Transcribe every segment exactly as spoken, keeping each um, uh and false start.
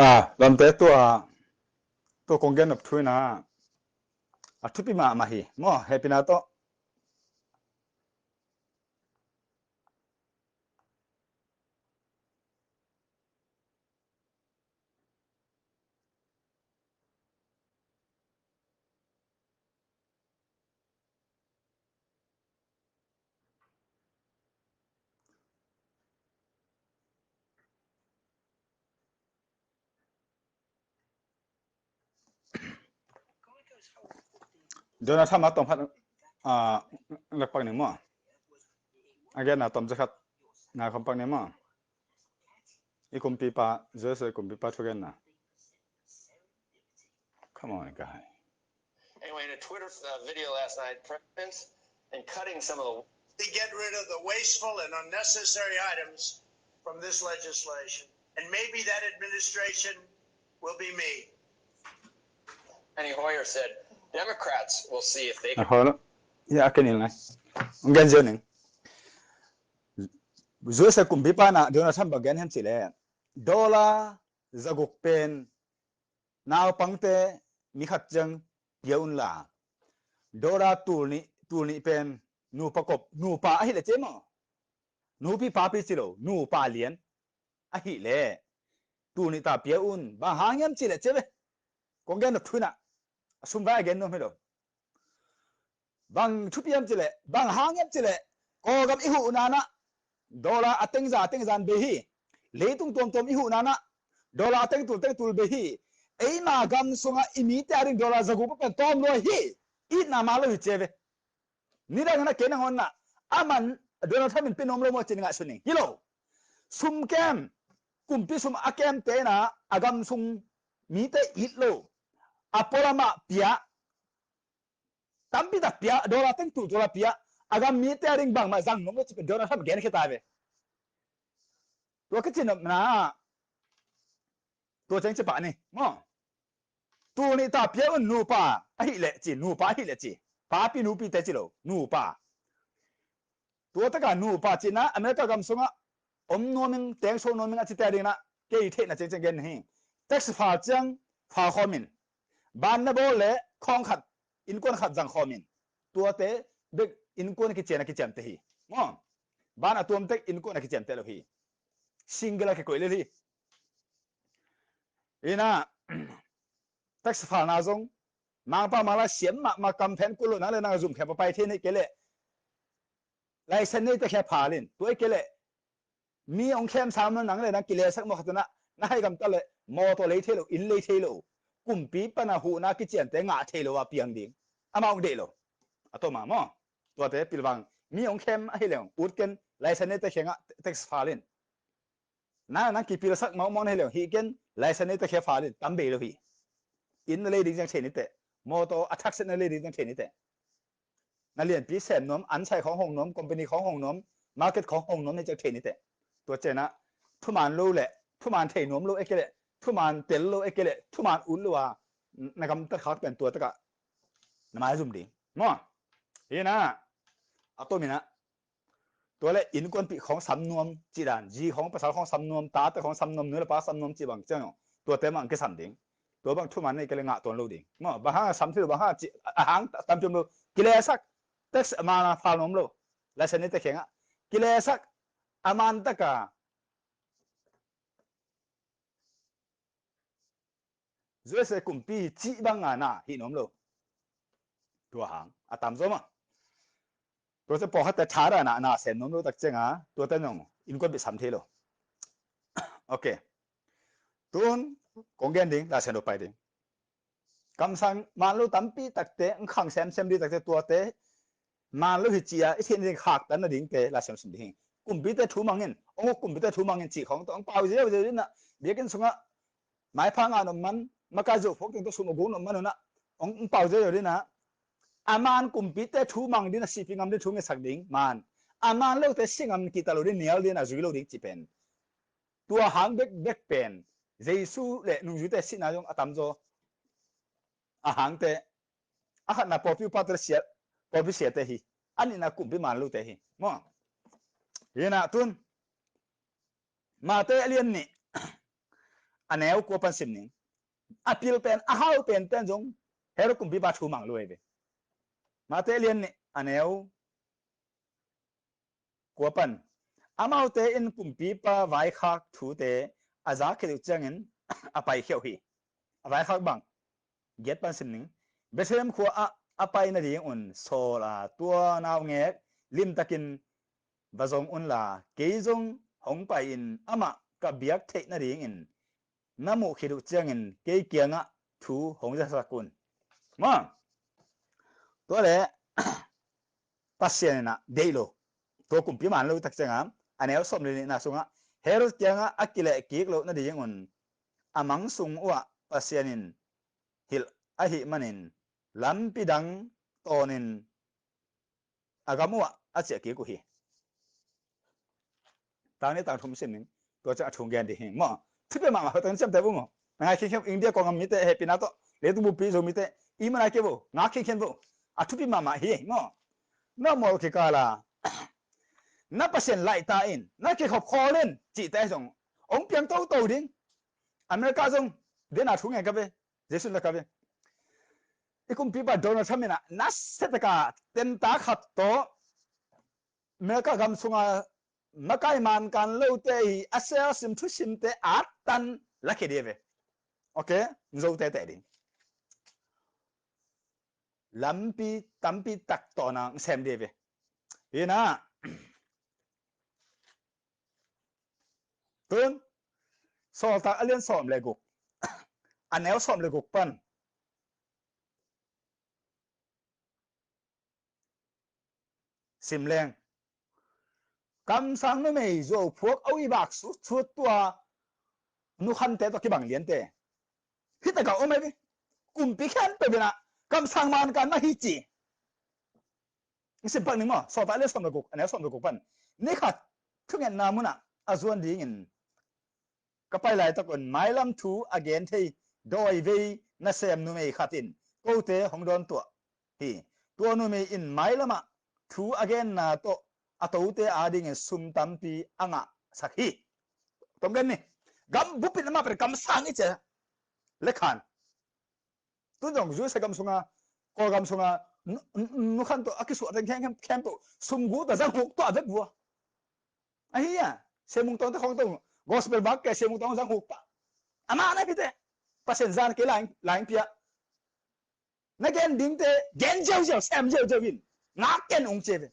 Ah, lamte tua, tua kong gen nop thu ina, a thupi mahmah hi. Maw, hehpihna tawh. Donald Trump a tawm khat, ah, lakpak ning maw? A genna tawm za khat ngai khawm pak ning maw? I kumpipa, Joshua i kumpipa thugenna. Come on, guy. Anyway, in a Twitter, uh, video last night, President, and cutting some of the to get rid of the wasteful and unnecessary items from this legislation. And maybe that administration will be me. Annie Hoyer said, Democrats will see if they can. Ahoy lo. Ya, akin in lai. Ang ganyan eh. Joshua kumpipa na, Donald Trump ba gen hen ci le. Dollar zaguk pen naupangte mi khat ciang pia un la. Dollar tul nih, tul nih pen nupa kop, nupa ahi le ci maw? Nupi papi ci lo, nupa lian ahi le. Tul nih ta pia un, bang hang hiam ci le ci ve. Kong gen nop thu ina, a sum vai a gen nuam hi lo. Bang thupi hiam ci le, bang hang hiam ci le, Kawlgam i huhna na, dollar a tengza, a tengza bei hi. Leitung tuamtuam i huhna na, dollar a tengtul, tengtul bei hi. Eima gam sunga i mite a ding dollar zaguk pen tawm lua hi. Itna ma lo hi ci ve. Nidang na kei nangawn na, aman Donald Trump in pia nuam lo maw ci-in ngah sun ning. Hi lo. Sum kem, kumpi sum a kemte na, a gam sung mite it lo. A pualamah pia. Tampi tak pia, dollar tengtul dollar pia. A gam mite a ding bangmah zang nuam lo ci pen Donald Trump gen khia ta ve. Tua ka ci nopna, tua ciang ci pah ni maw? Tul nih ta pia un nupa ahi le ci, nupa ahi le ci. Papi nupi te ci lo, nupa. Tua taka nupa cina America gam sunga om nuam ing, teng so nuam ing a cite a ding na, kei theihna ciangciang gen hi. Tax file ciang file khawm in. Ban na bawl le khawng khat, innkuan khat zang khawm in. Tuate bek innkuan kician a kiciante hi. Maw? Ban a tuam tek innkuan a kiciante lo hi. Single a kikoih lel hi. Ina, tax file na zong, mangpa mala siam mahmah kamphen kul lo nang le nang zum khe papai thei nei kei le. License nei te khe file in, tua i kei le. Mi ong khem sam lo nang le nang kilesak maw khat na, na hai gam ta le, mawtaw lei thei lo, inn lei thei lo. Kumpi pana huhna kiciante ngah thei lo a piang ding. Amah ong deih lo. A tawma maw? Tuate pilvang. Mi ong khem ahi le ong, ut ken license nei te khe ngah tax file in. Na, nang kipilsak mawkmawk na hi leng, hih ken license nei ta khia file in, tam bei lo hi. Inn na lei ding ciang thei ni teh. Mawtaw a thakset na lei ding ciang thei ni teh. Na lianpi sem nuam, ansai khawng hong nuam, company khawng hong nuam, market khawng hong nuam ni ciang thei ni teh. Tua ciangin ah, thuman lo le, thuman thei nuam lo e kei le, thuman tel lo e kei le, thuman ut lo a, na gamtat khak pen tua takah na maizum ding. Maw? Hi na, a tomin ah, tua le innkuanpih khawng sam nuam cih dan, zi khawng pasal khawng sam nuam, tate khawng sam nuam, nu le pa sam nuam cih bang ciang, tuate mah ang kisam ding. Tua bang thuman nei kei le ngah tuan lo ding. Maw, bang hang a sam thei lo, bang hang a cih, a hang tam piam lo. Kilesak, tax a man a file nuam lo. License nei te kheng ah. Kilesak, a man taka U S A kumpi cih bang a na hih nuam lo. Tua hang a tam zaw mah. Tua ciang pawlkhatte tha dan a na sem nuam lo tak ciang a, tuate nong innkuanpih sam thei lo. Ok. Tun kong gen ding, Lai Siangtho pai ding. Kamsang man lo tampi takte, ang khang semsem ding takte, tuate man lo hi ci a i theih nading khaktan nadingte Lai Siangtho sim ding hi. Kumpite thu mang in, ong kumpite thu mang in cih khawng tawh ang pau ziauziau ding a, biakinn sungah maipha ngah nop man, makai zo phawk teng tawh sum a guk nop man un ah, ong pau ziauziau ding a, a man kumpite thu mang ding a, sihpih ngam ding thu ngetsak ding man. A man lote si ngam kihta lo ding, nial ding a, zui lo ding cih pen. Tua hang bekbek pen Jesu le nungzuite sihna zong a tamzaw a hangte, a khatna pawlpi upate le sia, pawlpi siate hi. A nihna kumpi man lote hi. Maw? Hi na tun Mate a lian nih, A neu kua pan sim ning. A pil pen, a hau pen ten zong Herod kumpipa thu mang lo hi ve. Mate lian nih, a neu kua pan. Amaute in kumpipa vaikhak thute a zak khit uh ciangin a paikhia uh hi. A vaikhak bang. Giat pan sim ning. Bethlehem khua ah a pai nadingun Saul a tua naungek limtakin va zong unla, kei zong hong pai-in amah ka biak theih nadingin na muh khit uh ciangin kei kiangah thu hong zasak un. Maw? Tua le Pasian in ah deih lo. Tua kumpi man lo tak ciangah a neu sawm le nihna sungah Herod kiangah a kileh kik loh nadingun a mang sung uhah Pasian in hilh ahih manin lampi dang tawnin a gam uhah a ciah kik uh hi. Tang nih tang thum sim ning. Tua ciang a thu gen ding hi maw? Thupi mahmah, hoih takin ciamteh vo maw? Na ngai khinkhian, India kong a mite, hehpihna tawh leitung buppi Zomite i manai kei vo, ngak khinkhian vo. A thupi mahmah hi maw? Na mawl kikal a na Pasian laihta in, na kikhop khawl in cihte zong hong piang toto ding. America zong den a thu ngen ka ve. Jesu in la ka ve. I kumpipa Donald Trump in ah nasia taka tenta khat tawh America gam sunga makai mankan lote hi a selsim thusimte a tan la khia ding ve. Ok, Zote teh ding. Lampi tampi tak tawh nang sem ding ve. Hi na. Tun, Sawltak a lian sawm le guk, a neu sawm le guk pan sim leng. Kamsang numei zuau phuak a ui bak sut sut tua nukhante tawh kibang liante. Hih takah om ahi ve. Kumpi khempeuh in ah kamsang mankan mah hi ci. Sim pak ning maw? Sawltak a lian sawm le guk, a neu sawm le guk pan. Ni khat thungetna munah a zuan dingin ka pai laitakun mailam thu a gen thei dawivei nasem numei khat in kote hong dawntuah hi. Tua numei in mailamah thu a genna tawh a tote adingin sum tampi a ngahsak hi. Tong gen ni. Gam bup in amah pen kamsang i ci a lekhan. Tun zong U S A gam sunga, Kawlgam sunga, nu, nu, nukhan tawh a kisuah teng khempeuh sum gu ta zang huk tawh a vek vua. Ahi a, Sia Mung Tawng te khawng tawh gospel bak kei, Sia Mung Tawng zang huk pah. Amah na pite Pasian zan kei laing, laing pia. Na gen dingte gen ziauziau, sem ziauziau in ngak ken ung ci ve.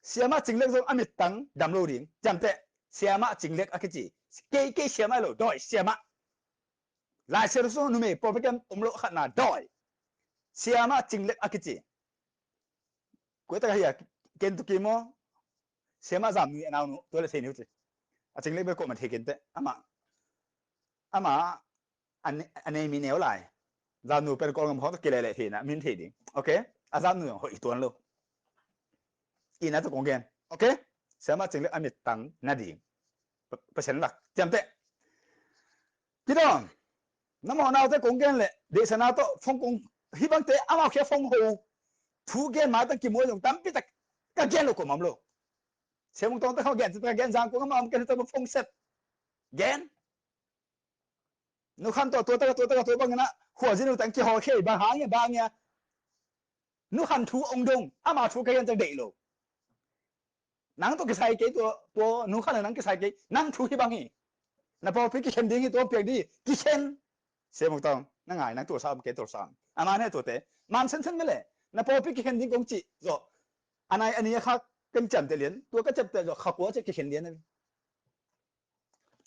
Siamah Cinglek zong a mittang dam lo ding. Ciamteh, Siamah Cinglek a kici. Kei, kei Siamah lo, dawi Siamah. Lai Siangtho sung numei pawlpi kem om lo khatna dawi. Siamah Cinglek a kici. Koi tak a hi a, ken tuki maw? Siamah Zamnui a naunu, tua le thei ni uh ci. A Cinglek bel kawh man thei kenteh. Amah, amah a ne, a nei mi neu lai. Zamnu pen Kawlgam khawng tawh kileleh thei na, min thei ding. Ok? A Zamnu hoih tuan lo. Ina tawh kong gen. Ok? Siamah Cinglek a mittang na ding. Pa, Pasian lak. Ciamteh. Kidon. Na mawhnaute kong gen leh deihsana tawh phone kong, hih bangte amau khia phone ho. Thu gen maitang kimuai zong tampi tak ka gen lo kua mah om lo. Sia Mung Tawng te khawng gen, ka gen zang kong amau om ken hi tawh phone set. Gen. Nukhan tawh tua taka tua taka tua bangin ah khualzin uh tang kihawl khei, bang hang ia, bang ia. Nukhan thu ong dong, ama thu ka gen ciang deih lo. Nang tawh kisai kei tua, tua nukhan nang kisai kei, nang thu hi bang hi. Na pawlpi kikhen ding hi, tua piak ding hi, kikhen. Sia Mung Tawng, na ngai, nang tua sa om, kei tua sa om. Ama ne tuate man sensen mele. Na pawlpi kikhen ding kong cih zawh. A nai a ni a kha kan ciamteh lian, tua ka ciamteh zawh kha kua ciah kikhen lian a.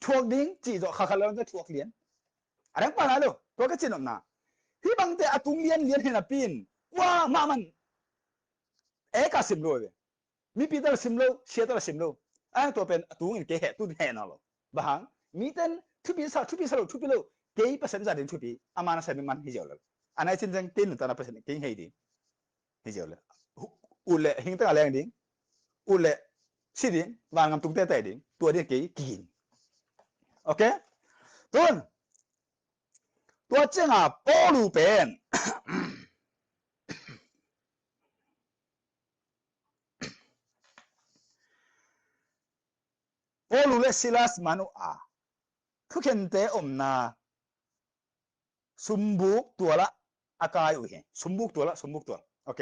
Thuak ding cih zawh kha khat lo, thuak lian. A dang pa lai lo, tua ka cih nopna. Hih bangte a tung lianlian hi napi in kua mahmah e ka sim lo ve. Mipi ta la sim lo, sia ta la sim lo. A tua pen a tungin kei heh, tun heh na lo. Bang hang, miten thupi sa, thupi sa lo, thupi lo. Kei Pasian za ding thupi, ama na sa ding man hi ziau lo. A nai cin zeng kei nuntakna Pasian kei hei ding. Hi ziau le. Ut le hing teng a leng ding. Ut le si ding, vangam tung tete ding. Tua ding kei kigin. Ok? Tun. Tua cianga Paulu pen. Paulu le Silas man uh a thukhente omna sumbuk tualah a kai uh hi. Sumbuk tualah, sumbuk tual. Ok.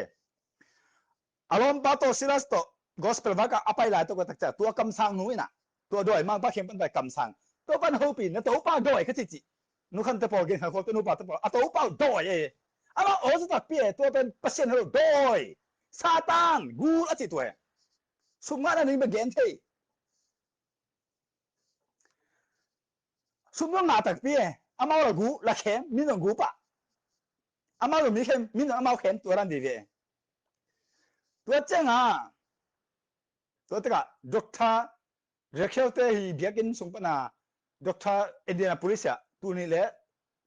A lawmpa tawh Silas tawh gospel vak a pai lai tawh ka tak ciang tua kamsang nu in ah, tua dawimangpa kiang pan pai kamsang, tua pan hopih na topa dawi ka cihcih. Nukhante pawl, genkhankhawlte nupate pawl, a topa dawi e. Amah aw zia takpi e, tua pen Pasian hi lo, dawi, Satan, gul a cih tua e. Sum ngahna ding bek gen thei. Sum zong ngah takpi e. Amau la gu, la khem, min zong gu pah. Amau zong mi khem, min zong amau khem, tua dan vive. Tua ciangah tua takah Doctor Rakhel te hi biakinn sung pana Doctor Indianapolis ah tul nih le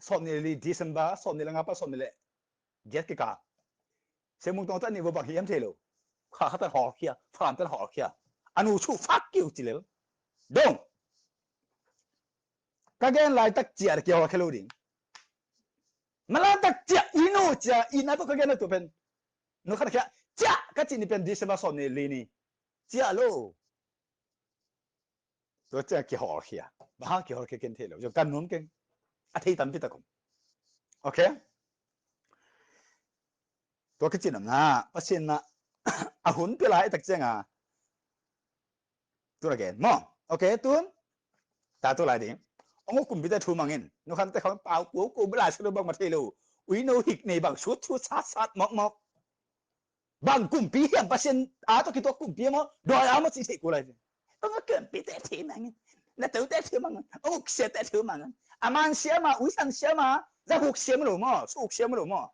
sawmnih le li December sawmnih le nga pan sawmnih le giat kikal. Semung tawng ta nih vua bang hiam thei lo. Kha khatan hawlkhia, Falam tan hawlkhia. A nu chu fak kiu ci lel. Dong. Ka gen laitak ciah kihawlkhia lo ding. Malaitak ciah, i nu ciah, i na tua ka gen na tua pen. Nu khat khia, ciah, ka cih ni pen December sawmnih li ni. Ciah lo. Tua ciang kihawlkhia. Bang hang kihawlkhia ken thei lo. Zong kan nuam keng. A thei tampi tak om. Ok. Tua kici namna Pasian na a hun pia lai tak cianga. Tun again maw. Ok, tun. Ta tu lai ding. Ong uh kumpite thu mangin. Nukhante khawng pau kuau kuau lai sa lo bang ma thei lo. Uino hik nei bang sut sut sat sat mawk mawk. Bang kumpi hiam, Pasian a tawh kituak kumpi maw, dawi a maw cih theih kul lai ve. Ong a kumpite thei mangin, na tote thei mangin, ong uksiate thei mangin. A man siam a, uisan siam a, za huk siam lo maw, su huk siam lo maw.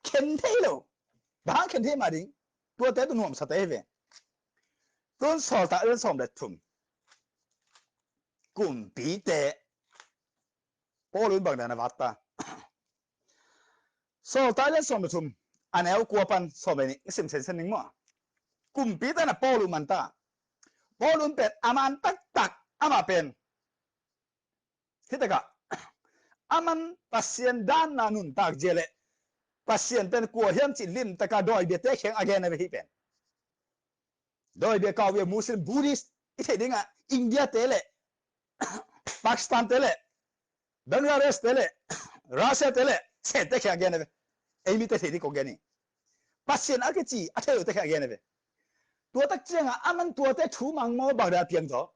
Khen thei lo. Bang khen thei mah ding. Tuate tu nuamsate hi ve. Tun Sawltak lian sawm le thum. Kumpite Paul in bang dan a vat ta. Sawltak lian sawm le thum, a neu kua pan sawm le nih, i sim sensen ning maw. Kumpite na Paul uh man ta. Paul un pen a man taktak, amah pen. Hi takah, a man Pasian dan na nuntak zia le Pasian pen kua hiam cih lim taka dawi biate kheng a gen a ve hi pen. Dawi bia kau bia Muslim, Buddhist, i theih dingah India te le Pakistan te le Bangladesh te le Russia te le sete kheng a gen a ve. Ei mite theih ding kong gen hi. Pasian a kici a thei lote kheng a gen a ve. Tua tak ciangah a man tuate thu mang maw bang dan piang zaw.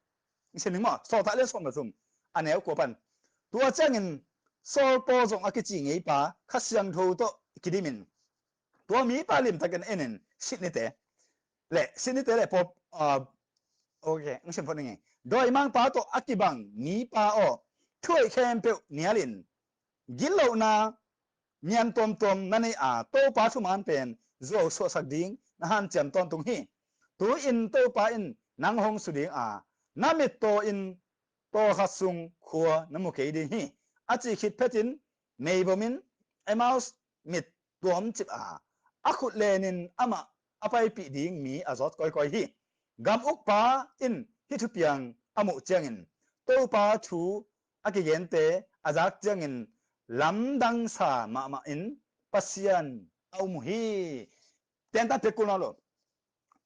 I sim ning maw, Sawltak lian sawm le thum, a neu kua pan. Tua ciangin Saul Paul zong a kici ngeipa Kha Siangtho tawh kidimin tua mipa limtakin enin Sydney te le, Sydney te le Paul, ah, ok, ang sim phot ning e. Dawimangpa tawh a kibang mipa aw, thuaih khempeuh nialin gitlohna nian tuamtuam na nei a, Topa thuman pen zuau suahsak ding na hanciam tawntung hi. Tu-in Topa in nang hong su ding a, na mit taw in tawlkhat sung khua na mu kei ding hi, a cih khit phetin meibomin Emmaus mit tuamcip a, a khut lenin amah a paipih ding mi a zawt kawikawi hi. Gam ukpa in hih thupiang a muh ciangin Topa thu a kigente a zak ciangin lamdangsa mahmah in Pasian a um uh hi. Tenta pek kul nawn lo.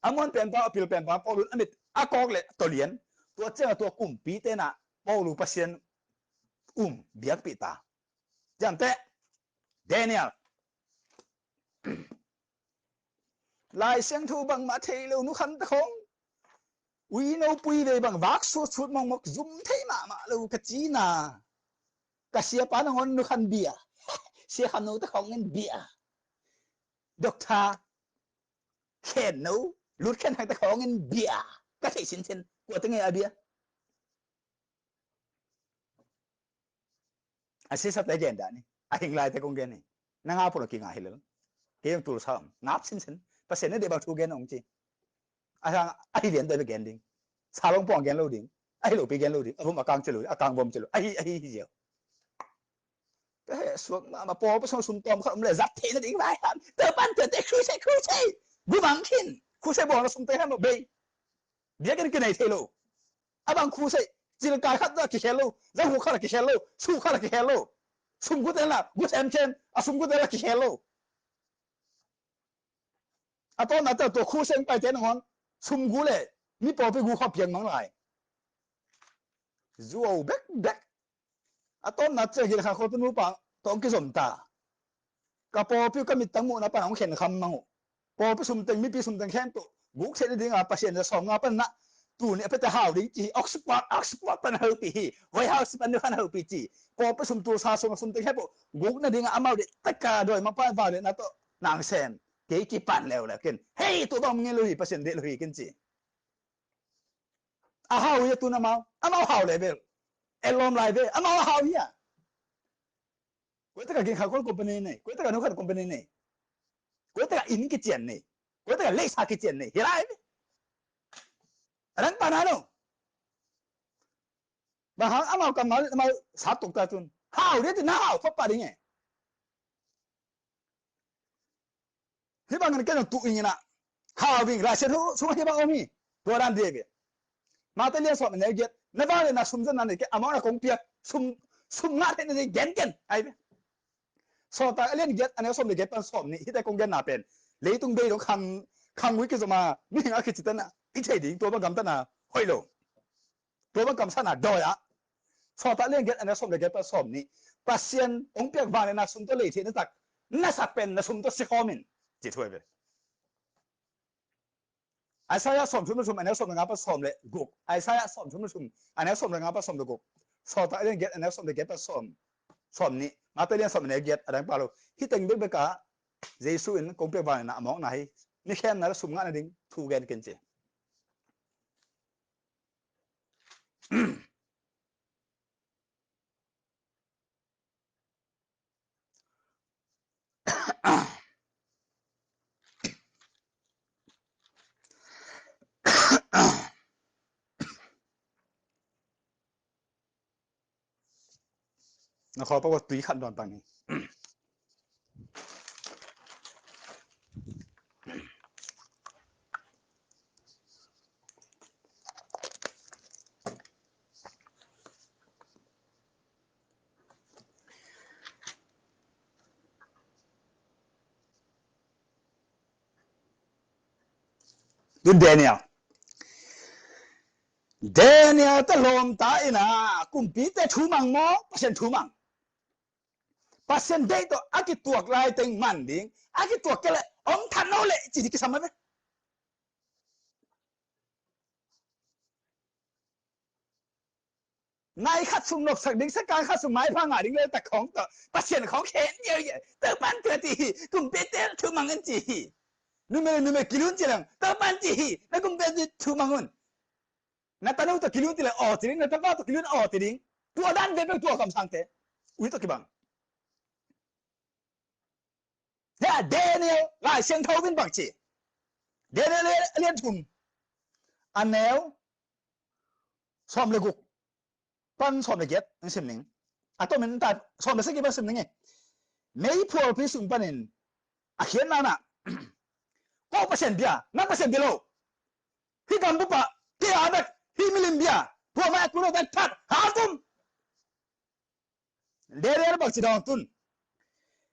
A muan penpa, a pil penpa, Paul un a mit a kawk le tawlian. Tua ciangah tua kumpite na Paul uh Pasian um biakpih ta. Ciamteh Daniel. Lai Siangtho bangmah thei lo, nukhante khawng uino pui vei bang vak sutsut mawkmawk zum thei mahmah lo ka cina. Ka siapa nangawn nukhan bia. Sia Kham Note khawng in bia. Doctor Khen No, Lut Khen Thangte khawng in bia. Ka theih sinsen, kuate ngei a bia. A siasate gen dan hi. A hing laite kong gen hi. Na ngap uh lo kingah hi lel. Kei hong tulsa om. Ngap sinsen. Pasian na deih bang thu gen hong ci. A sang a hi lian doi bek gen ding. Salong pawng gen lo ding. A hi lopi gen lo ding. A vom a kang ci lo ding. A kang vom ci lo. A hi, a hi, hi ziau. Ka heh suak mahmah, pawl pa sung sum tawm khat om le zat theihna ding vai ham. Tua pan tuate crusade, crusade. Gumang khin. Crusade bawl na sum te ham bei. Biakinn kinei thei lo. A bang khu sei, cilkai khat a kikhel lo, zahuk khat a kikhel lo, suk khat a kikhel lo. Sumgute la, gu semkhen, a sumgute la kikhel lo. A tawna ta tua khu seng paite nangawn, sumgu le, mi pawlpi gu kha piang mang lai. Zuau bekbek. A tawpna ciang Gin Kha Khual tunu pa tawh kizom ta. Ka pawlpi uh ka mittang muhna pan hong khen kham mang uh. Pawlpi sum teng, mipi sum teng khempeuh guk theih nadinga Pasian in sawmnga pan na tuni a piate hau ding ci hi. Oxford, Oxford pan hopih hi. Hoihau si pan hopih ci. Pawlpi sum, tulsa sum, sum teng khempeuh guk nadinga amau deih taka dawimangpa vangliatna tawh na sem. Kei kipan leuleu ken. Hei, tua bang ngei lo hi, Pasian deih lo hi ken ci. A hau hi a tun amau, amau hau level. Elom lai ve, amau a hau hi a. Koi taka Gin Kha Khual company nei, koi taka Nu Khan company nei. Koi taka inn kician nei. Koi taka leisa kician nei. Hi lai ve. A dang pana no. Bang hang amau kammal, amau sap tuk ta tun. Hau dia tu na hau, thok pa ding e. Hih bangin ken tuh ing ina. Hau bing, Laisiangtho sung hih bang om hi. Tua dan dia ve. Mate lian sawm a neu giat. Na vangliatna sum zonna nei kei, amau na kong piak. Sum, sum ngah theih nading gen ken. Ai ve. Sawltak a lian giat, a neu sawm le giat pan sawm nih. Hihte kong genna pen. Leitung bei dong khang, khang ui kizom a. Mihing a kici tana. I thei ding, tua bang gamtana. Hoih lo. Tua bang kamsana dawi ah. Sawltak lian giat a neu sawm le giat pan sawm nih. Pasian hong piak vangliatna sum tawh lei theih na tak. Na sak pen na sum tawh si khawm in. Ci thu ai ve. Isaiah sawm thum le thum a neu sawm le nga pan sawm le guk. Isaiah sawm thum le thum a neu sawm le nga pan sawm le guk. Sawltak lian giat a neu sawm le giat pan sawm. Sawm nih. Mate lian sawm a neu giat a dang pa lo. Hih teng bekbek ah Jesu in kong piak vangliatna a mawkna hi. Mi khemna le sum ngah nading thu gen ken ci. Na khawl pawh tui khat dawn pang ni. Tun Daniel. Daniel te lawm ta ina, kumpite thu mang maw, Pasian thu mang. Pasian deih tawh a kituak lai teng man ding, a kituak kei leh om that no leh ci ding kisam a ve. Nai khat sung nopsak ding, second khat sung maipha ngah ding le tak khawng tawh Pasian khawng khen ngiau ngiau. Topa'n tua ci hi, kumpite thu mang un ci hi. Numei numei kilun ci leng, Topa'n ci hi, na kumpite thu mang un. Na tanu tawh kilun ci leng aw ci ding, na tapa tawh kilun aw ci ding. Tua dan ve peuh tua kamsangte. Ui tawh kibang. Hia Daniel Lai Siangtho in bang ci. Daniel a lian thum, a neu sawm le guk pan sawm le giat in sim ning. A tomin ta sawm le sagih pan sim ning e. Meiphualpi sung panin a khiatna na. Ko Pasian bia, nang Pasian bia lo. Hih gambup ah, kei a bek, hih milim bia, tua mai a kun a bek phat, ha kum. Daniel bang ci dawng tun.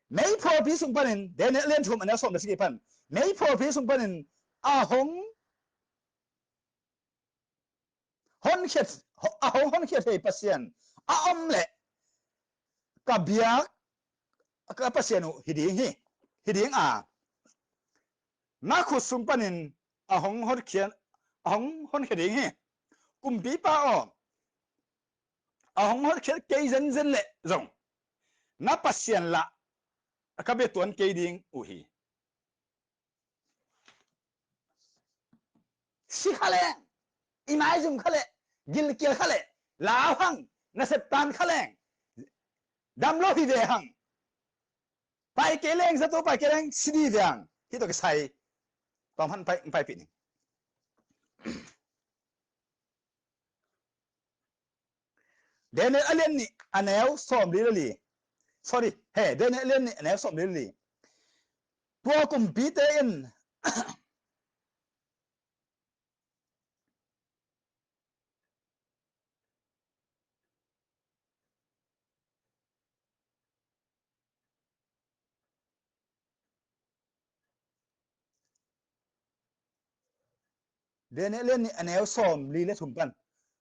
Meiphualpi sung panin, Daniel lian thum a neu sawm le sagih pan. Meiphualpi sung panin, a hong honkhiat, a hong honkhiat thei Pasian a om leh ka biak ka Pasian uh hi ding hi, hi ding a, na khut sung panin a hong honkhiat, a hong honkhia ding hi. Kumpipa aw, a hong honkhiat kei zenzen leh zong na Pasian lah ka bia tuan kei ding uh hi. Si kha leng, i maizum kha leh, gilkial kha leh, lau hang, nasep tan kha leng, dam lo hi ve hang. Pai kei leng, zato pai kei leng, si di ve hang. Hih tawh kisai tawm han pai, paipih ning. Daniel a lian nih a neu sawm li le li. Sorry, he, Daniel a lian nih a neu sawm li le li. Tua kumpite in, Daniel lian nih a neu sawm li le thum pan.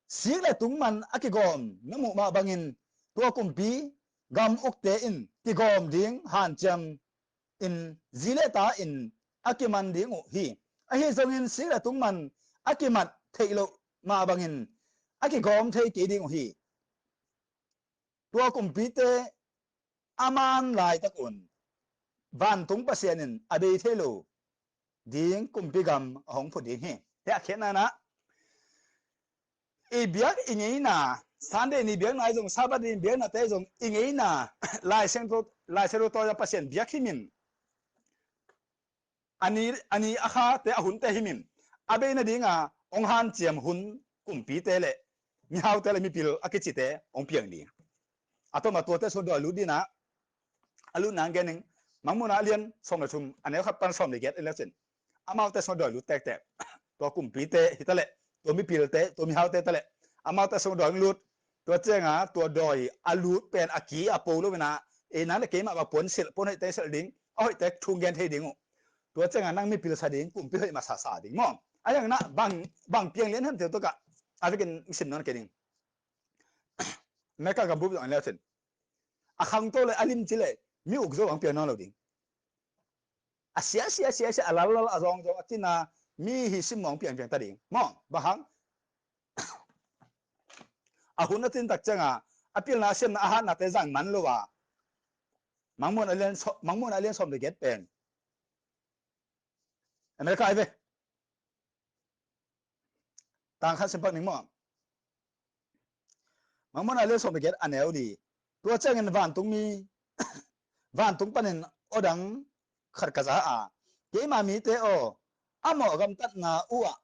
Sik le tung man a kigawm na muh mah bangin tua kumpi gam ukte in kigawm ding hanciam in zi le ta in a kiman ding uh hi. Ahi zongin sik le tung man a kimat theih loh mah bangin a kigawm thei kei ding uh hi. Tua kumpite a man laitak un vantung Pasian in a bei thei lo ding kumpi gam a hong phut ding hi. Hih a khiatna in ah i biak i ngeina, Sunday ni biakna i zong, Sabbath ni biaknate i zong i ngeina, Lai Siangtho, Lai Siangtho tawh Pasian biak himin a ni, a ni a khate a hunte himin a bei nadinga hong hanciam hun kumpite le mihaute le mipil a kicite hong piang ding. A tawm a tuate sung dawi lut dinah a lutna hong gen ning. Mangmuhna a lian sawm le thum a neu khat pan sawm le giat i lak cin amaute sung dawi lut tektek. Tua kumpite hi taleh, tua mipilte, tua mihaute taleh amaute sung dawi hong lut. Tua cianga tua dawi a lut pen a ki a po lo inah, e, nang le keimah bang puan silh, puan hoihte silh ding, a hoihte thu gen thei ding uh. Tua cianga nang mipil sa ding, kumpi hoih masa sa ding maw. A hiang na bang, bang piang lian hem tiu tukah a vekin sim nawn kei ding. Meka gambup zong an leu cin a khangto le a limci le mi uk zo ang piang nawn lo ding. A sia sia sia sia, a lal lal, a zawng zawng, a cina mi hi simmawng piang piang ta ding maw. Bang hang? A hun a cin tak cianga a pilna a siamna a hatnate zang man lo a. Mangmuhna a lian sawm, Mangmuhna a lian sawm le giat pen America ai ve. Tang khat sim pak ning maw. Mangmuhna a lian sawm le giat a neu li. Tua ciangin vantungmi, vantung panin aw dang khat ka za a, keima mite aw, a mawh gamtatna uhah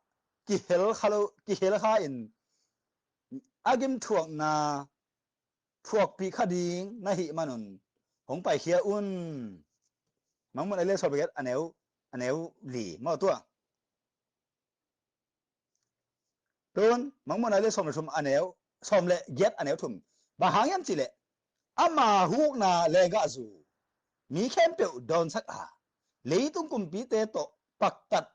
kihel kha lo, kihel kha in a gimthuakna phuakpih kha ding na hih manun hong paikhia un. Mangmuhna a lian sawm le giat a neu, a neu li maw tua. Tun Mangmuhna a lian sawm le thum a neu, sawm le giat a neu thum. Bang hang hiam cihleh ama hukna lenggahzu mi khempeuh dawnsak a, leitung kumpite tawh paktat,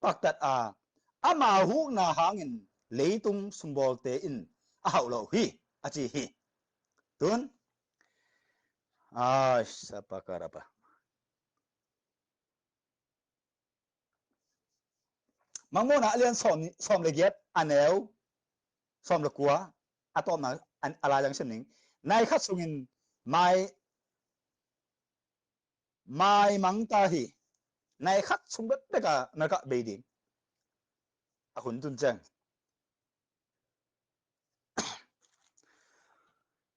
paktat a, ama hukna hangin leitung sumbawlte in a hauh lo hi, a ci hi. Tun, ai, sapakarapa. Mangmuhna a lian sawm, sawm le giat a neu sawm le kua a tawpna a lai lang sim ning. Nai khat sungin mai, mai mang ta hi. Nai khat sung bekbek a America bei ding. A hun tun ciang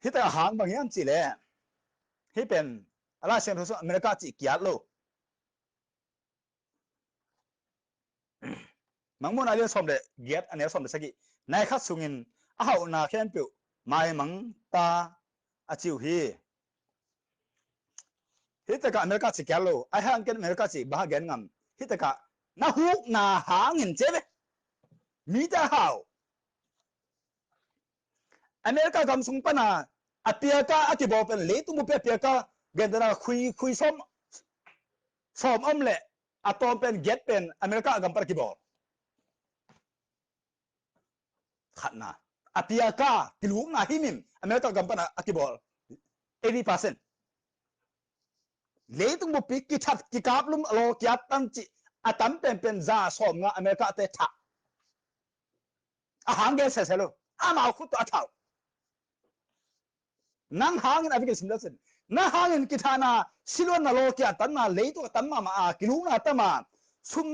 hih tak a hang bang hiam cihleh, hih pen a Lai Siangtho sung America cih kiat lo. Mangmuhna a lian sawm le giat a neu sawm le sagih. Nai khat sungin a hauhna khempeuh maimang ta a ci uh hi. Hih takah America cih kiat lo. A hang ken America cih bang a gen ngam. Hih takah na hukna hangin ci ve. Mite a hau. America gam sung pana a piaka a kibawl pen leitung bupi a piaka gentehna khui, khui sawm, sawm om le a tawm pen giat pen America gam pana kibawl. Khatna, a piaka kilukna himim America gam pana a kibawl eighty percent. Leitung bupi kithat kikaplum a law kiat tan cih a tam penpen za sawm nga America te thah. A hang gen sese lo. Amau khut tawh a thau. Nang hangin a vekin sim lel sin. Na hangin kithahna siluanna law kiat tanna leitung a tam mahmah a kilukna tam a sum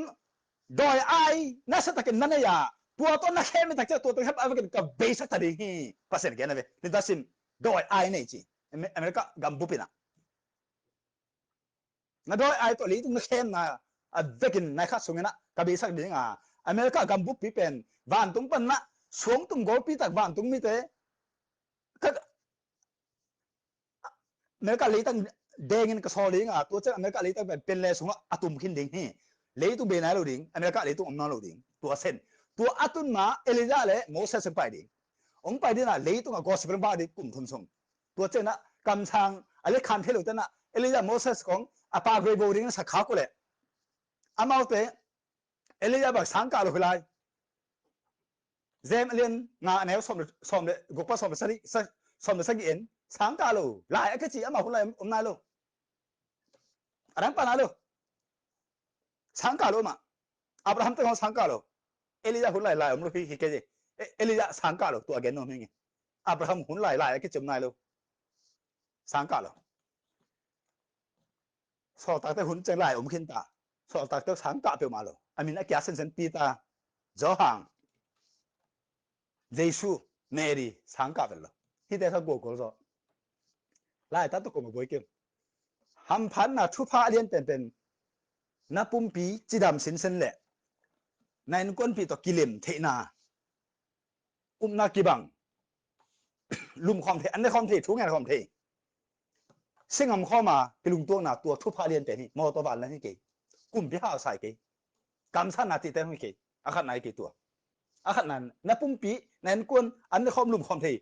dawi ai na sa takin na nei a tua tawh na khem i tak ciah tua tawh khem a vekin ka beisak ta ding hi. Pasian gen a ve. Ni ta sim dawi ai nei ci. America gam bupina. Na dawi ai tawh leitung na khemna a vekin nai khat sungin ah ka beisak ding a. America gam buppi pen vantung pan na suangtum golpi tak vantung mite ka America leitang dengin ka sawl ding a, tua ciang America leitang pen pen le sungah a tum khin ding hi. Leitung bei nai lo ding, America leitung om nawn lo ding. Tua sen. Tua a tun ma Elijah le Moses hong pai ding. Hong pai ding a leitung a gospel hong pha ding kum thum sung. Tua ciang ah kamsang a le khan thei lo ten ah Elijah Moses kong a pa greibo ding na sa khak uh leh amaute Elijah bang sang kah lo hi lai. James a lian nga a neu sawm le, sawm le guk pan sawm le sagih, sa-, sawm le sagih en, sang kah lo. Lai a kici amah hun lai om nai lo. A dang pan nai lo. Sang kah lo mah. Abraham teng hong sang kah lo. Elijah hun lai lai om lo hi, hi kei. E, Elijah sang kah lo, tua gen nuam hi nge. Abraham hun lai lai a kici om nai lo. Sang kah lo. Sawltakte hun ciang lai om khin ta. Sawltakte sang kah peuhmah lo. A min a kia sensen Peter, Johan, Jesu, Mary, sang kah vet lo. Hihte kha gualgual zaw. Laitak tawh kong a buai kei. Hamphatna thupha a lian penpen, na pumpi cidam sinsen le na innkuanpih tawh kilem theihna, upna kibang, lumkhawm thei, an ne khawm thei, thu ngen khawm thei, singam khawm a kilungtuakna, tua thupha lian pen hi. Mawtaw vanleng hi kei. Kumpi hausa hi kei. Kamsanna cihte hi kei. A khatna hi kei tua. A khatna, na pumpi, na innkuan, an ne khawm, lumkhawm thei,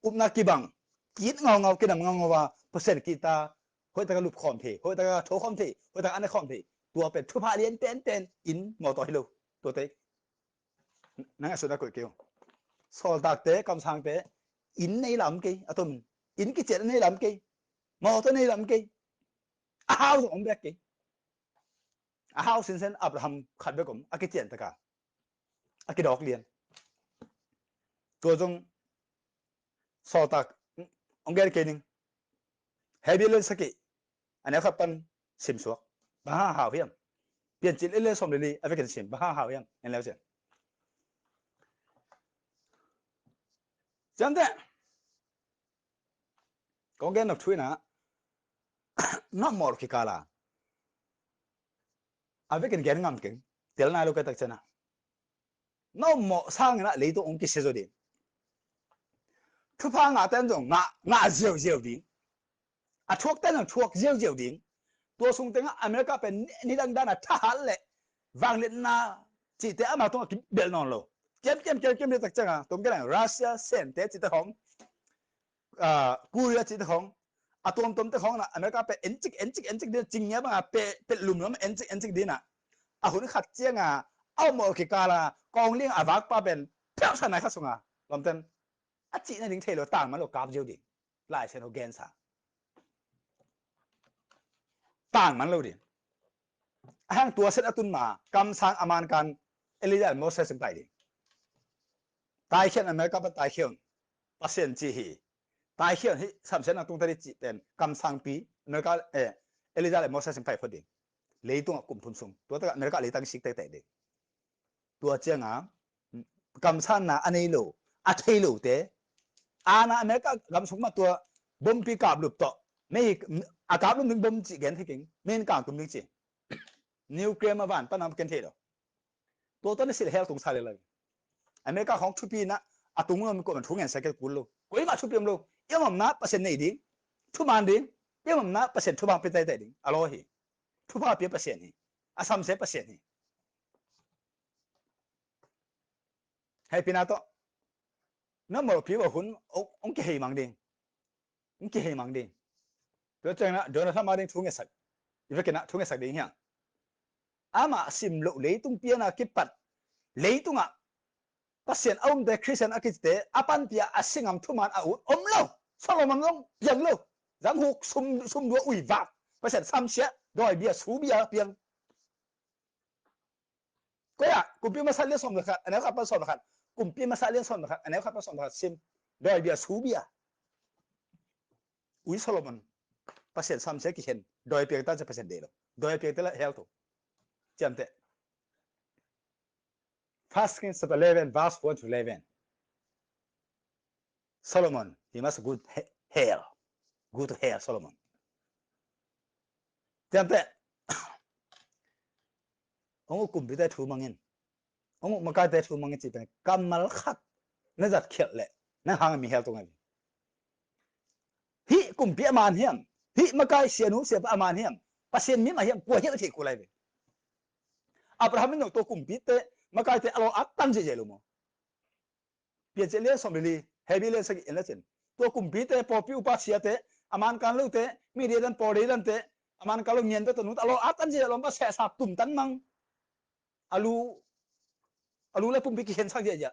upna kibang, ki-it ngaungau, kidam ngaungau a, Pasian ki-it a, hoihtaka lupkhawm thei, hoihtaka thokhawm thei, hoihtaka an ne khawm thei. Tua pen thupha lian penpen, inn, mawtaw hi lo. Tuate na ngaihsutna koih kei uh. Sawltakte, kamsangte, inn nei lam kei, a tom. Inn kician a nei lam kei. Mawtaw nei lam kei. A hau zong om bek kei. A hau sinsen Abraham khat bek om, a kician taka. A kidawk lian. Tua zong Sawltak, hong gen kei ning. Hebru lian sagih, a neu khat pan simsuak. Bang hang hau hiam? Piancil lian sawm le li, a vekin sim. Bang hang hau hiam? En leu cian. Ciamteh. Kong gen nop thu in ah, na mawh kikal a, a vekin gen ngam keng. Tel nai lo kei tak ciang ah, na mawh sangin ah leitung hong kisia zaw ding. Thupha ngahte in zong ngah, ngah ziauziau ding. A thuakte in zong thuak ziauziau ding. Tua sung tengah America pen nidang dan a thahat le vangliatna cihte amah tungah kibelh nawn lo. Kiamkiam kiamkiam le tak ciang a, tua gen a Russia sente cihte hong, ah, Korea cihte hong, a tuamtuamte hong na America pen encik encik encik ding, cingngia banga pe, pelh lumlum encik encik ding a, a hun khat ciang a, a mawh kikal a kawng liang a vakpa pen peuhsa nai khat sungah lawmten a cih nading thei lo, tang man lo, kap ziau ding. Lai Siangtho gensa tang man lo ding. A hang tua set a tun ma, kamsang a mankan Elijah le Moses in pai ding. Taikhian America pan taikhian Pasian ci hi. Taikhian hi samsiatna tungta ding cih pen kamsangpi America, eh, Elijah le Moses in pai phot ding. Leitungah kum thum sung. Tua takah America leitang sik teitei ding. Tua ciang a, kamsanna a nei lo, a thei lote, ana America gam sung mah tua bompi kaplup tawh, mei a kaplup ding bom cih gen thei keng, mei in kang tum ding ci. Nuclear mah van pan a ken thei lo. Tua tawh na silh hel tung sa le lo. America khawng thupi in ah, a tung lo mi kuamah thu ngen sia kei kul lo. Koimah thupi om lo. I om omna Pasian nei ding, thuman ding. I om omna Pasian thupha pia teitei ding. A law hi. Thupha pia Pasian hi. A samsia Pasian hi. Hehpihna tawh na mawhpi uh a hun hong, hong kihei mang ding. Hong kihei mang ding. Tua ciangin ah Donald Trump a ding thu ngetsak, i vekin ah thu ngetsak ding hiang. Amah sim loh leitung pian a kipat, leitungah Pasian a umte, Khristian a kicite a panpih a, a singam thuman a ut om lo. Solomon zong piang lo. Zanghuk sum, sum dua ui vak, Pasian samsia, dawi bia, su bia piang. Koi ah, Kumpi Masa lian sawm le khat, a neu khat pan sawm le khat. Kumpi Masa lian sawm le khat, a neu khat pan sawm le khat sim. Dawi bia, su bia. Ui Solomon, Pasian samsia kikhen, dawi piang ta ciang Pasian deih lo. Dawi piang te lah hell to. Ciamteh. First Kings chapter eleven, verse one to eleven. Solomon, he must go to he-, hell. Go to hell, Solomon. Ciamteh. Hong uh kumpite thu mang in, hong uh makaite thu mang in cih pen kammal khat na zat khialh leh nang hang a mi hell tung ahi ve. Hih kumpi a man hiam? Hih makai sianu siapa a man hiam? Pasian mi mah hiam? Kua hiam a theih kul ahi ve. Abraham in zong tua kumpite, makaite a law at tan ziahziah lo maw? Piancil lian sawm le li, Hebru lian sagih en le cin. Tua kumpite, pawlpi upa siate, a man kan lote, mi deidan pawl deidante, a man kan lo ngian bek tawh nungta a law at tan ziahziah, lawmpa sehsa tum tan mang. A lu, a lu le pumpi kikhensak ziahziah.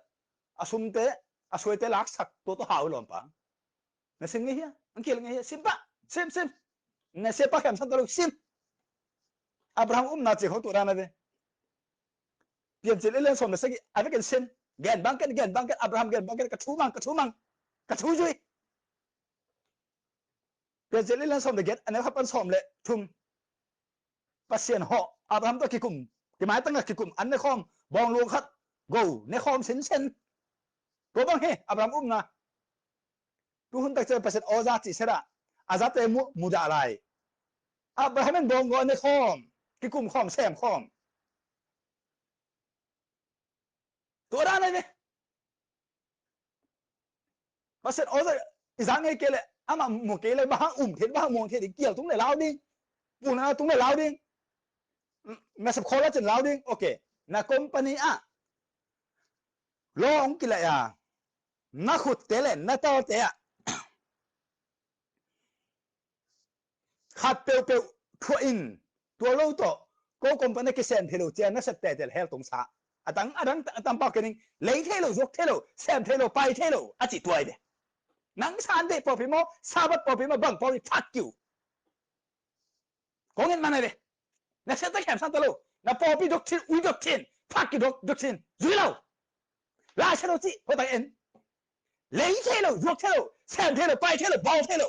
a sumte, a suaite laksak tua tawh hau lawmpa. Na sim ngei hia? Ang kil ngei hia? Sim pah, sim, sim. Na sia pa khem san ta lo, sim. Abraham umna cih khawng tua dan a ve. Piancil a lian sawm le sagih a vekin sim. Gen bang ken, gen bang ken, Abraham gen bang ken, ka thu mang, ka thu mang, ka thu zui. Piancil a lian sawm le giat a neu khat pan sawm le thum. Pasian hawh Abraham tawh kikum, kimaitang a kikum, an ne khawm, bawng luang khat go ne khawm sinsen. Tua bang hi Abraham umna. Tu hun tak ciang Pasian aw za cih sela a zate mu, mudah lai. Abraham in bawng go ne khawm, kikum khawm, sem khawm. Tua dan a ve. Pasian aw za i za ngei kei leh, amah mu kei leh, bang hang um thei, bang hang muang thei ding, kial tung le lau ding, pulna tung le lau ding, nasep khawl a cin lau ding, ok. Na company ah law hong kilai a, na khutte le na talte ah khat peuhpeuh thuah in, tua lo tawh ko company kisem thei lo cia nasep tetel hell tong sa. A tang, a dang, a tam pau kening, lei thei lo, zuak thei lo, sem thei lo, pai thei lo a cih tua hi ve. Nang Sunday pawlpi maw, Sabbath pawlpi maw, bang pawlpi, fuck you. Kong en man a ve. Na siate khem san ta lo. Na pawlpi doctrine, ui doctrine, fuck you doc-, doctrine zui lo. Lai Siangtho cih hoih tak en. Lei thei lo, zuak thei lo, sem thei lo, pai thei lo, bawl thei lo.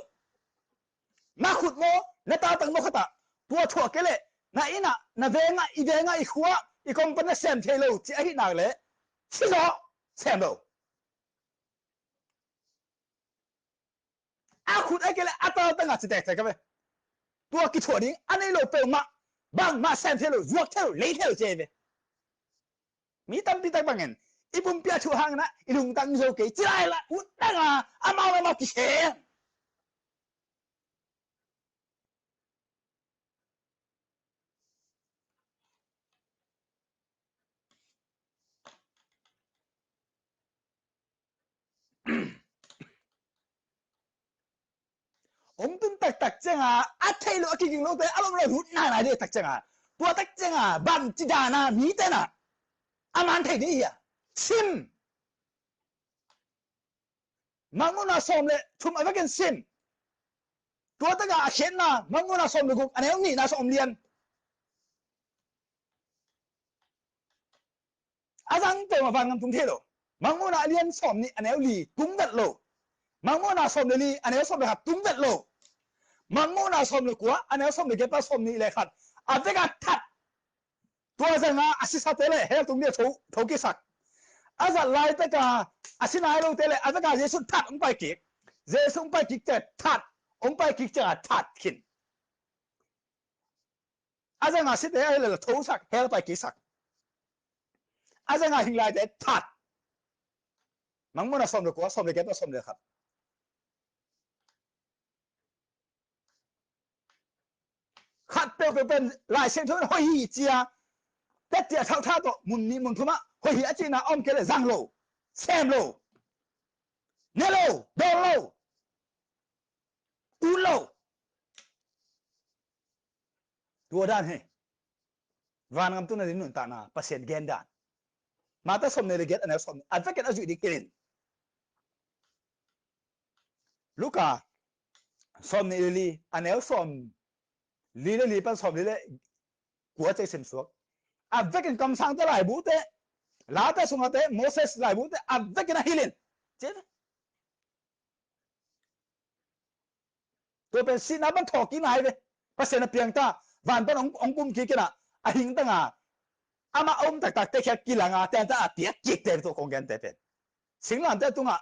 Na khut maw, na tautang maw khat ah tua thuah kei leh, na inn ah, na veng ah, i veng ah, i khua ah, i company sem thei lo cih ahih nak leh, si zaw, sem lo. A khut ahih kei leh a tautang ah ci tektek a ve. Tua kithuah ding a nei lo peuhmah, bangmah sem thei lo, zuak thei lo, lei thei lo ci a hi ve. Mi tampi tak bangin i pumpi a thuh hangin ah i lungtang zo kei ci lai la, ut dang a amau amau kisem. Hong tun taktak cianga a theih loh a kiging lote a lomlo lut nainai dih tak cianga, tua tak cianga bangci dana mite na a man thei dih hia? Sim. Mangmuhna sawm le thum a vekin sim. Tua taka a khiatna Mangmuhna sawm le guk a neu nihna sawm lian. A zang peuhmah vangam tung thei lo. Mangmuhna a lian sawm nih a neu li tung vet lo. Mangmuhna sawm le li a neu sawm le khat tung vet lo. Mangmuhna sawm le kua a neu sawm le giat pan sawm nih le khat a veka that. Tua zanga a sisate le hell tung dia tho, tho kisak. A zat laitaka a si nai lote le a veka Jesu that hong pai kik. Jesu hong pai kik te that, hong pai kik cianga that khin. A zanga site a hel la thosak, hel pai kisak. A zanga hinglaite that. Mangmuhna sawm le kua, sawm le giat pan sawm le khat. Khat peuhpeuh pen Lai Siangtho in hoih hi cia. Tetti a thauhtha tawh mun nih mun thumah hoih hi a cihna a om kei le zang lo, sem lo, ne lo, dawn lo, ut lo. Tua dan hi. Vangam tuna ding nuntakna Pasian gen dan. Mate sawm nih le giat a neu sawm nih a vekin a zuih ding kilin. Luka sawm nih le li a neu sawm li le li pan sawm li le kua cei simsuak. A vekin kamsangte laibute, late sungate, Moses laibute a vekin a hilin. Tua pen sihna pan thawh kik nai ve. Pasian a piangta van pan hong, hong pum kik inah a hingtanga amah a um taktakte khiat kilanga tenta a piak kikte ve. Tua kong gente pen singlamte tungah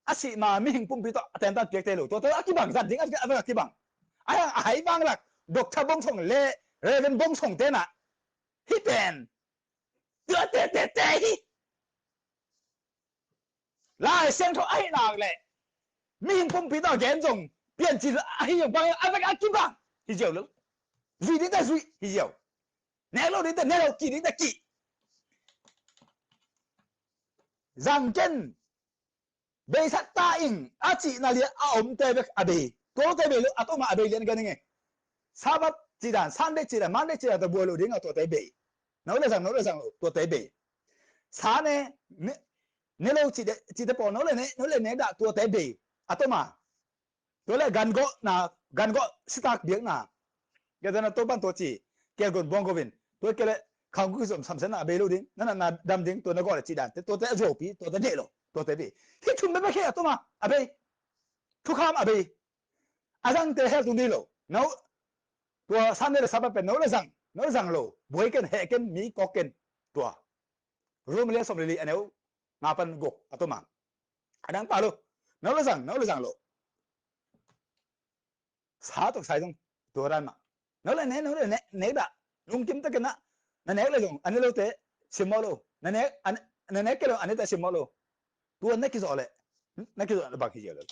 a sih ma mihing pumpi tawh a tenta piakte lo. Tua tawh a kibang zat ding a, a, a kibang. A hai vanglak Doctor Bong Song le Reverend Bong Song tenah hih pen tua tetete hi. Lai Siangtho ahih nak leh mihing pumpi tawh a gen zong Piancil ahi zong bang a vek a kibang hi ziau lo. Zui ding ta zui hi ziau. Nek lo ding ta nek lo, kih ding ta kih. Zang ken beisak ta ing a cihna lian a omte bek a bei. Tuate bei lo a tawmah a bei lian gan ing e. Sabbath cidan, Sunday cidan, Monday cidan ta buai lo ding a tuate bei. No le zang, no le zang lo tuate bei. Sa ne, ne, Ne lo cih te, cih te pawl, no le ne, no le ne dah, tuate bei. A tom a. Tua le gan gawhna, gan gawh sitak biakna. Gen tena Topan tua ci, kial gon buang govin. Tua kial le khang guk zom samsiatna a bei lo ding. Na natna dam ding, tua na gawh le cih dan. Tuate a zuaupi, tuate deih lo, tuate bei. Hih thum bekbek hi a tom a, a bei. Thukham a bei. A zangte hell tung ding lo. No, tua Sunday le Sabbath pen no le zang, no le zang lo. Buai ken, heh ken, mi kawk ken. Tua. Rom lian sawm le li a neu nga pan guk a tom a. A dang pa lo. No le zang, no le zang lo. Sa tawh kisai zong tua dan mah. No le ne, no le ne, ne dah. Lungkim takin ah, na nek le zong a ne lote simmawh lo. Na nek, a ne, na nek kei lo a nete simmawh lo. Tua na kizawh le, na kizawh le bang hi zia lo.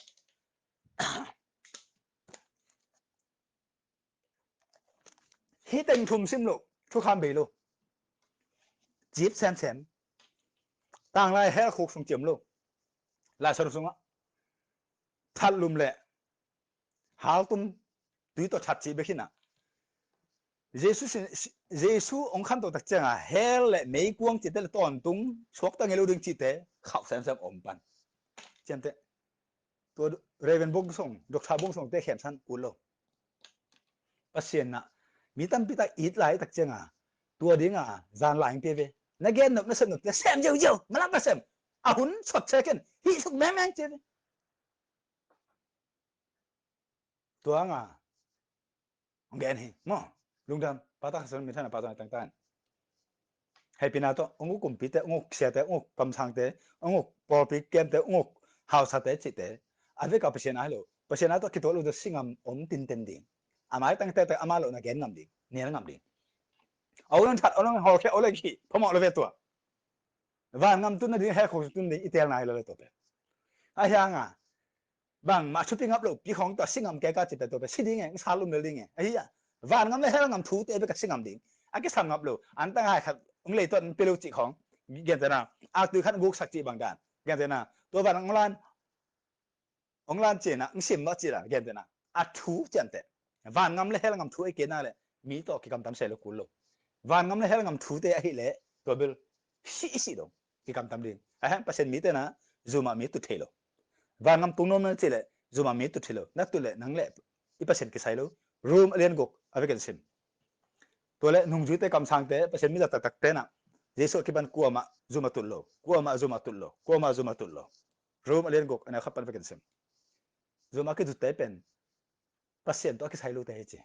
Hih teng thum sim lo, thukham bei lo. Cip semsem. Tanglai hell khuk sung ciam lo. Lai Siangtho sungah thatlum le haltum tui tawh that cih bek hi na. Jesu sin, Jesu hong khanto tak cianga hell le meikuang cihte le tawntung suakta ngei lo ding cihte khauh semsem om pan. Ciamteh. Tua Reverend Bung Song, Doctor Bung Song te khemsan ut lo. Pasian na mi tampi tak it lai tak cianga tua dinga zan lai ang pia ve. Na gen nop, na sem nop te sem ziauziau, malam pa sem. A hun sot se ken hih suk mengmeng cia ve. Tua nga hong gen hi maw. Lungdam, pata khasan mi thana pata tangtan. Hei pina to, ong uk kumpite, ong uk siate, ong uk pamsangte, ong uk pawlpi kemte, ong uk hausate cihte. A veka Pasian a hi lo. Pasian a to kituak lo to singam om tinten ding. A mai tangte te ama lo na gen ngam ding, nial ngam ding. Au lang that, au lang hawlkhia, au lang khi phamawh lo ve tua. Van ngam tun na ding, hell khuk tun ding i tel nai lo le tua pen. A hianga bangmah thupi ngap lo pi khong tua si ngam kei ka cite tua pen si ding e, sa lum lel ding e. A hi a, van ngam le hell ngam thute bek a si ngam ding. A kisam ngap lo, an tangai khat ong lei tuat pi lo cih khong. Gentena, aktui khat guksak cih bang dan. Gentena, tua van ong lan, ong lan cihna, ong sim mah cihna, gentena. A thu ciamteh. Van ngam le hell ngam thu a i kena le mi tawh kikamtam se lo kul lo. Van ngam le hell ngam thute ahih leh tua bel si i si dong kikamtam ding. A hiang Pasian mite na zumah mi tut thei lo. Van ngam tung nuam na cih leh zumah mi tut thei lo. Na tut leh nang le i Pasian kisai lo. Rom a lian guk a vekin sim. Tua le nungzuite kamsangte Pasian mi zat taktakte na Jesu a kipan kuamah zumah tut lo. Kuamah zumah tut lo. Kuamah zumah tut lo. Rom a lian guk a neu khat pan vekin sim. Zumah kitutte pen Pasian tawh a kisai lote hi ci.